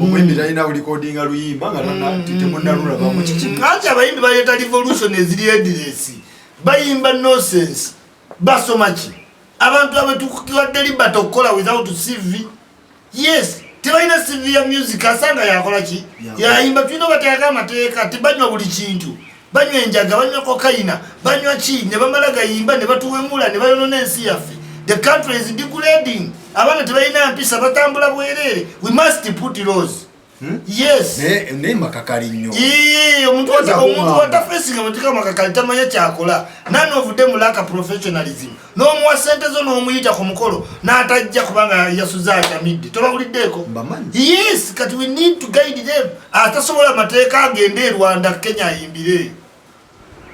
Omuyimbi talina kulikodinga luyimba nga temunalulabamu kiki. Anti abayimbi baleeta revolution eziri endless, bayimba nonsense. Basoma ki abantu abetuwadde liberty okukola without CV? Yes, tebalina CV ya music. Asanga yakola ki? Yayimba. Tulina obateekako amateeka. Tebanywa buli kintu, banywa enjaga, banywa cocaine, banywa ki, ne bamala gayimba ne batuwemula ne bayonona ensi yaffe. The country is degrading. Abaana tebalina mpisa, batambula bwereere. We must put laws. Yes. Naye makakali nnyo. Ii, Toyinza omuntu kuŋŋamba. watafacinga mateeka makakali tamanya kyakola. None of them lack professionalism. N'omuwa sente zo n'omuyita ku mukolo n'atajja kubanga yasuze atamidde. Tobawuliddeeko? Mbamanyi. Yes, kati we need to guide them. Atasobola amateeka agende e Rwanda, Kenya, ayimbire.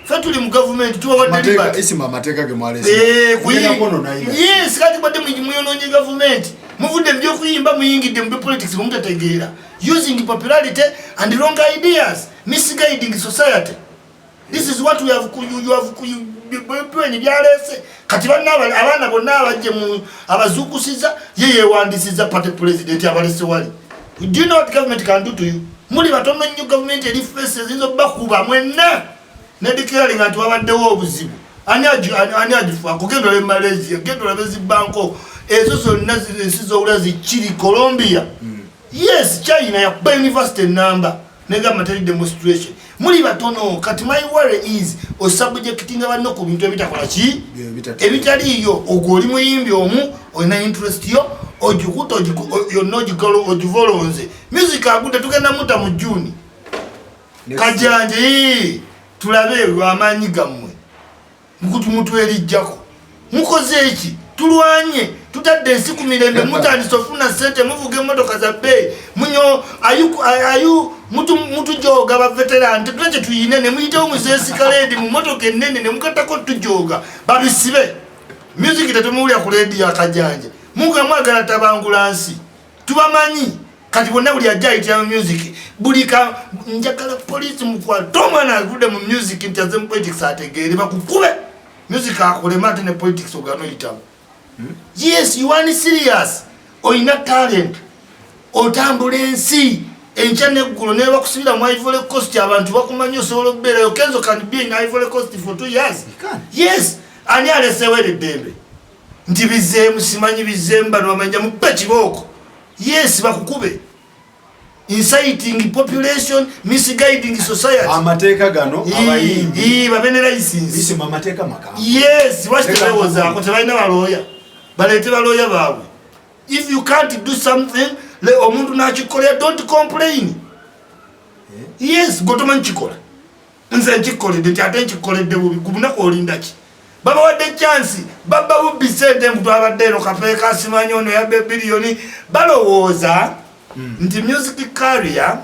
Fe tuli mu gavumenti, tubawadde Amateeka liberty. Isima, amateeka ge mwalese Eh, kwonoona. Yes, kati badde muyononye gavumenti. Muvudde mu byokuyimba, muyingidde mu byopolitics bwemutategeera, using popularity and wrong ideas, misguiding society. This is what we have, you have you byaleese. Kati banna abaana bonna abajje mu abazuukusiza, ye yewandisiza party president, abalese wali. Do you know what government can do to you? Muli batono nnyo. Gavumenti eri face eziyinza obbakuba mwenna nedeclaringa nti wabaddewo obuzibu. Ani agifaako? Genda olabe Malaysia, genda olabe zi Bangkok, ezo zonna ensi zowula zikiri Colombia. Yes, China yakuba university enamba negamba teri demonstration. Muli batono. Kati my worry is osubjectinga banno ku bintu ebitakola ki, ebitaliiyo. Ogwo oli muyimbi omu, olina interest yo, ogikuta yonna ogivolonze. Music agudde, tugenda muta mu Juni. Kajanje, ii, tulabe amaanyi gammwe mutwerijjako. Mukoze eki? Tulwanye, tutadde ensi ku mirembe, mutandise ofuna sente, muvuga emmotoka za bbeeyi, munyo ayu mutujoga ba veteran. Tetuna kyetuyina ne muyitewo mu Escalade, mu motoka ennene, ne mugatako tujoga. Babisibe. Music tetumuwulira ku leediyo. Akajanja muga mwagala tabangula nsi, tubamanyi. Kati bonna buli ajja ayitira mu music, buli ka njagala poliisi mukwate omwana avudde mu music nti aze mu politics, ategeere bakukube. Music akulema, ate ne politics ogana oyitamu. Yes, you are serious, olina talent, otambula ensi enkya neggulo, nebakusibira mu Ivory Coast, abantu bakumanyi, osobola okubeerayo. Kenzo can be in Ivory Coast for 2 years. Can. Yes. Ani alesewo eryo eddembe nti bizeemu? Simanyi bizeemu, bano bamanya mukube kibooko. Yes, bakukube. Inciting population, misguiding society. Amateeka gano abayimbi Babe ne license. Isima, amateeka makambwe. Yes, lwaki Leka tebewozaako? nkubule. Tebalina balooya, baleete balooya baabwe. If you can't do something, le omuntu nakikolera, don't complain. Yes, gwe tomanyi kikola, nze nkikoledde nti ate nkikoledde bubi. Ku lunaku olinda ki? Babawadde chance, babba bubbi sente. Mbu twabadde ero kapeeka, simanyi ono yabba ebiriyoni. Balowooza nti music career,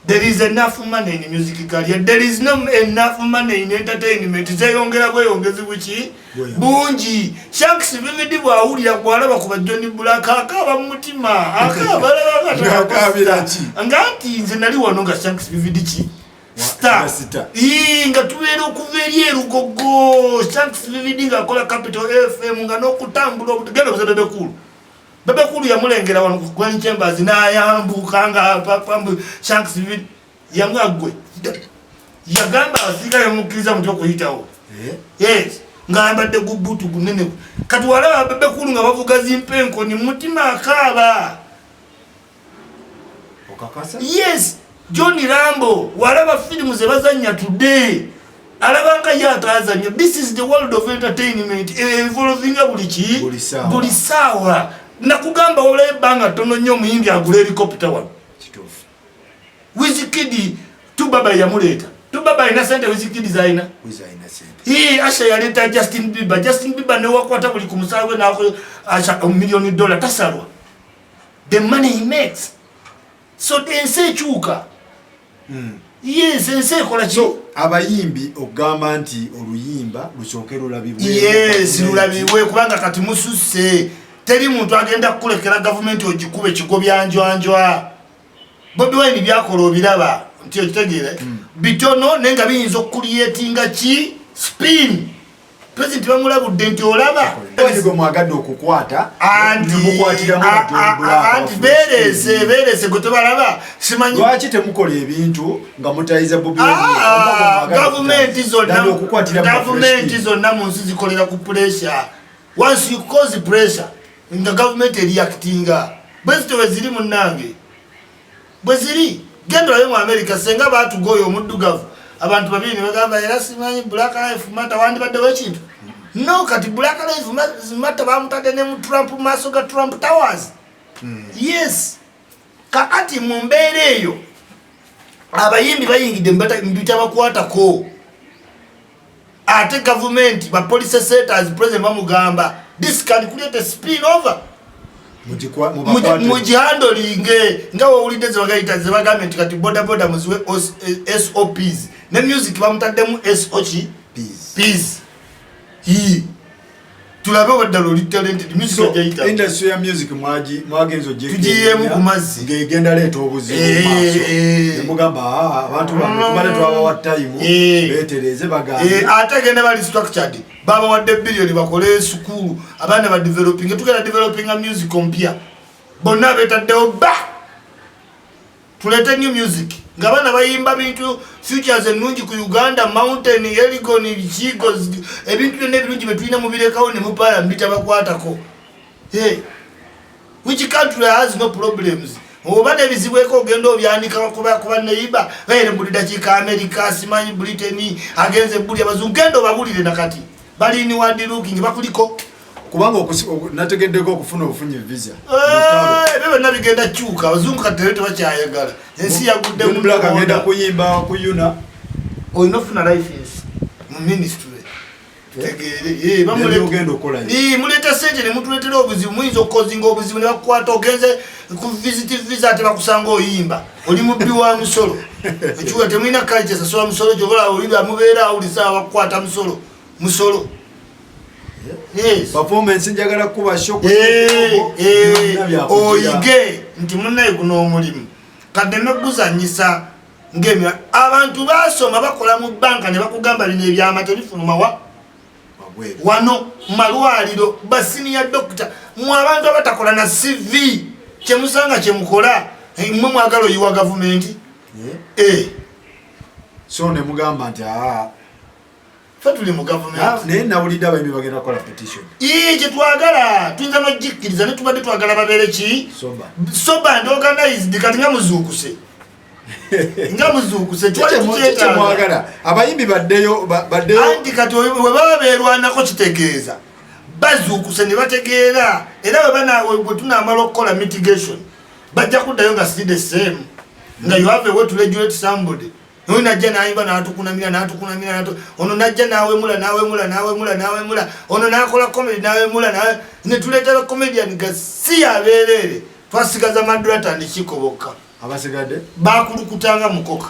there is enough money in music career. There is no enough money in entertainment. Zeyongera bweyongezi buki? Bweyongezi. Bungi. Shanks Vivid bwawulira, bwalaba ku ba John Black, akaaba mu mutima, akaaba. Ng'akaabira ki? Nga nti nze nali wano nga Shanks Vivid ki star. Nga star. Ii, nga tubeera okuva eri erugogo, Shanks Vivid ng'akola Capital FM, nga n'okutambula genda obuza Bebe Cool. Bebe Cool yamulengera wano ku Grand Chambers n'ayambuka nga papa Shanks Vivid yamwagwe yagamba abasirikale bamukkiriza muti okuyitawo. Yes, ng'ayambadde gubuutu gunene. Kati walaba Bebe Cool nga bavuga zimpenkoni, mutima akaaba. Okakasa? Yes, John Rambo walaba firimu ze bazanya today, alaba nga ye atazanya. This is the world of entertainment, evolvinga buli ki? Buli ssaawa. Buli ssaawa. Nakugamba, wabulayo ebbanga ttono nnyo omuyimbi agula helicopter wano. Kituufu. Wizkid, 2Baba yamuleeta. 2Baba alina sente Wizkid zalina? Wiz alina sente. Ii, Asha yaleeta Justin Bieber. Justin Bieber newakwata buli ku musaayi we nako Asha million dollar tasalwa, the money he makes. So ensi ekyuka. Yes, ensi ekola ki? So abayimbi okugamba nti oluyimba lusooke lulabibwe? Yes, lulabibwe, kubanga kati mususse. Teri muntu agenda kukulekera gavumenti ogikube kigo byanjwanjwa. Bobi Wine byakola obiraba nti okitegeere bitono, naye nga biyinza okucreatinga ki? Spin. President bamulabudde nti olaba gwe mwagadde okukwata. Anti nemukwatiramu John Black. Anti beerese, beerese, gwe tobalaba, simanyi. Lwaki temukola ebintu nga mutayiza Bobi Wine? Ah, gavumenti zonna, okukwatira gavumenti zonna mu nsi zikolera ku pressure. Once you cause pressure, nga gavumenti ereactinga. Bwe zityo bwe ziri, munnange, bwe ziri. Genda olabe mu America, senga baatugoya omuddugavu, abantu babiri ne bagamba era simanyi Black Life Matter, wandibaddewo ekintu no. Kati Black Life Matter bamutadde ne mu Trump, maaso ga Trump Towers. Yes, kakati mu mbeera eyo abayimbi bayingidde mu bitabakwatako, ate gavumenti, ba policy setters, president bamugamba this can create a spill over. Mugihandlinge nga wowulidde zebagayita, zebagambye nti kati boda boda muziwe SOPs, ne music bamutaddemu SO ki Ps. Tulabe obaddala oli talented, music ajayita. Industry ya music mwagenza. Tugiyeemu ku mazzi. Ng'egenda leeta obuzibu mu maaso. Nemugamba, "Ah, abantu bange tubadde twabawa time beetereze," bagambe. Ate genda bali structured, babawadde biliyoni bakole sukulu, abaana badeveloping, tugenda developinga music ompya, bonna betaddewo ba tuleete new music ng'abaana bayimba bintu futures ennungi ku Uganda, mountain Elgon, kigo, ebintu byonna ebirungi byetulina mubirekawo ne mupaala mubitabakwatako. Hey, which country has no problems? Oba nebizibu eko ogenda obyanika kuba neiba ere buli dakiika. America, simanyi Britain, agenze buli abazungu, genda obabulire nakati bali inward looking, bakuliko. Kubanga nategeddeko okufuna obufunyi visa. Ebyo byonna bigenda kyuka. Abazungu kati tebe tebakyayagala, ensi yagudde. John Black agenda kuyimba ku UNAA. Olina ofuna license mu ministry, tutegeere. Ogenda okukola. Muleeta sente ne mutuleetera obuzibu, muyinza okukozinga obuzibu ne bakukwata. Ogenze ku visit visa, ate bakusanga oyimba, oli mubbi wa musolo. Ekiwa temulina culture sasula musolo, kyobola oliba mubeera awulisa bakukwata musolo, musolo. Yes. Performance njagala kuba show. Oyige nti munnaye guno omulimu kadde neguzanyisa ngaemira. Abantu basoma, bakola mu banka ne bakugamba bino ebyama tebifuluma wa wano malwaliro, ba senior doctor. Mwe abantu abatakola na CV, kyemusanga kyemukola, mwe mwagala oyiwa gavumenti. So nemugamba nti aa. Fe tuli mu gavumenti. Naye nawulidde abayimbi bagenda kukola petition. Ii, kyetwagala tuyinza nogikkiriza, ne tubadde twagala babeere ki? Sober. Sober and organized. Kati nga muzuukuse, nga muzuukuse, twali tukyetaaga. Kyemwagala abayimbi baddeyo baddeyo. Anti kati we baba beerwanako, kitegeeza bazuukuse ne bategeera. Era bwe tunaamala okukola mitigation, bajja kuddayo nga still the same, nga you have a way to regulate somebody. Oyo najja nayimba natukunamira, natukunamira, ono najja nawemula, nawemula, nawemula, nawemula, ono nakola comedy nawemula, netuleetera comedian ga si abeereere. Twasigaza Madrata ndikiko bokka. Abasigadde bakulukutanga mukoka.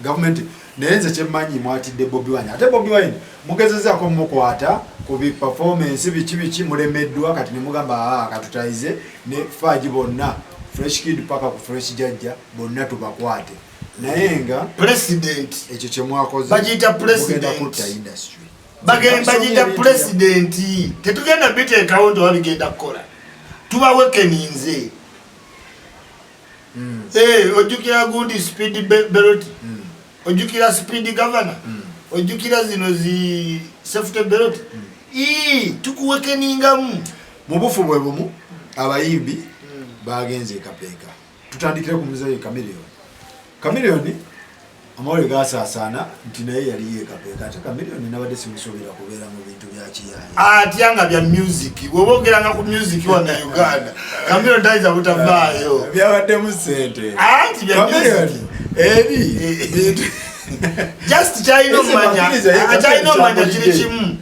Gavumenti, naye nze kyemmanyi, mwatidde Bobi Wine, ate Bobi Wine mugezezaako mukwata ku bi performance biki biki, mulemeddwa. Kati nemugamba, aa, katutayize ne Faji bonna, Fresh Kid paka ku Fresh Jajja, bonna tubakwate, naye nga president ekyo kyemwakoze Bagiyita president. mugenda kutta industry. Bagiyita president. Tetugenda biteekawo nti oba bigenda kukola, tubawekeninze. Ojjukira gundi speed belt, ojjukira speed governor, ojjukira zino zi safety belt. Ii, tukuwekeningamu. Mu bufu bwe bumu, abayimbi bagenze ekapeeka. Tutandikire ku muzeeyi Chameleone. Chameleone, amawulire gasaasaana nti naye yali yekapeeka, ate Chameleone nabadde simusuubira kubeera mu bintu bya kiyaaya. Atya nga bya music? Bw'oba ogeranga ku music wano e Uganda, Chameleone tayinza butavaayo. Byabaddemu sente. Anti bya Chameleone music. Eri bintu Just kyalina Ese omumanya, bakkiriza ye kyalina omumanya Chameleone. kiri kimu.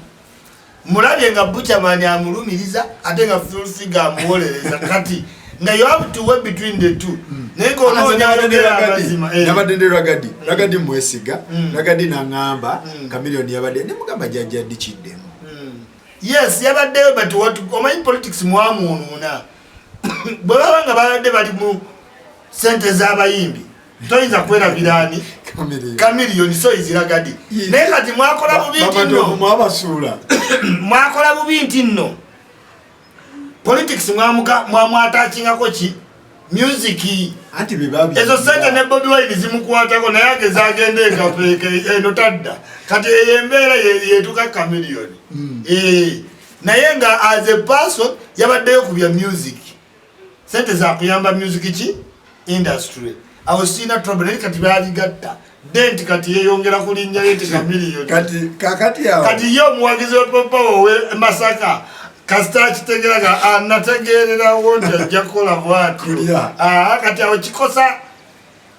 Mulabye nga Buchaman amulumiriza, ate nga Full Figure amuwolereza. Kati nga you have to weigh between the two, naye ng'onoonya ayogera amazima. Nabadde ndi Ragadi, Ragadi mwesiga. Ragadi naŋŋamba Chameleone yabadde, nemugamba jajja ddi kiddemu. Yes, yabaddeyo, but what, omanyi politics mwamwonoona. Bwe baba nga babadde bali mu sente z'abayimbi, toyinza kwerabiraani. Chameleone so is Ragga Dee. Naye kati mwakola bubi nti nno mwabasuula. Mwakola bubi nti nno politics mwamwatachingako ki music. Anti bibabi ezo sente ne Bobi Wine zimukwatako, naye ageza agenda ekapeeke eno tadda. Kati eyo embeera yetuka Chameleone. Naye nga as a person yabaddeyo ku bya music, sente zakuyamba music ki industry, awo siina trouble. Naye kati babigatta denti, kati yeyongera ku linnya lye nti Chameleone. Kati kakati awo Kati ye omuwagizi wa People Power owe Masaka kasita akitegeraga anategererawo nti ajja kukola bwatyo. Kulya. Ah, kati awo kikosa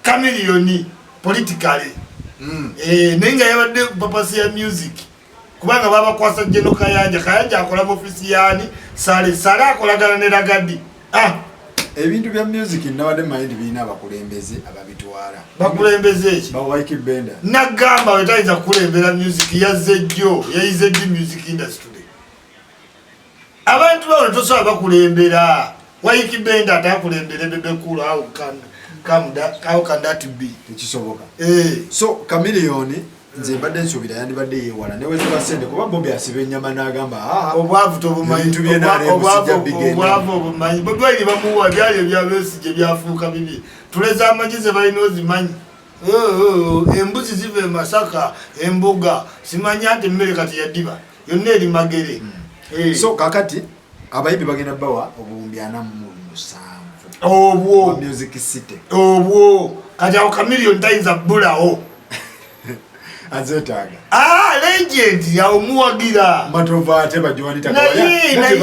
Chameleone politically. Naye nga yabadde purpose ya music, kubanga babakwasa General Kayanja. Kayanja akola mu ofisi yaani Sale. Sale akolagana ne Ragga Dee. Ah, Ebintu bya music nabadde manyi nti birina abakulembeze ababitwala. Bakulembeze eki? Ba Ykee Benda. Nagamba we tayinza kukulembera music, yazze jjo, yayize ddi music industry? Abantu bano tosobola bakulembera. Ykee Benda atakulembere Bebe Cool, how can that be? Tekisoboka. Eh. So Chameleone nze mbadde nsuubira yandibadde yeewala neweziba sente, kuba Bobi asiba ennyama n'agamba, "Ah, Obwavu tobumanyi. Ebintu by'NRM sijja bigenda." Obwavu obumanyi. Bobi Wine bamuwa byali ebya Besigye byafuuka bibi. Tuleza amagye ze balina ozimanyi. Oh, oh, oh, embuzi ziva e Masaka, embuga simanya nti emmere kati yaddiba yonna eri Magere. Eh. So kakati abayimbi bagenda bawa 4,047 Obwo wa Music City. Obwo kati awo Chameleone tayinza bbulawo. Azeetaaga. Ah, legend, awo muwagira. Matovu ate bajoanita. Naye naye.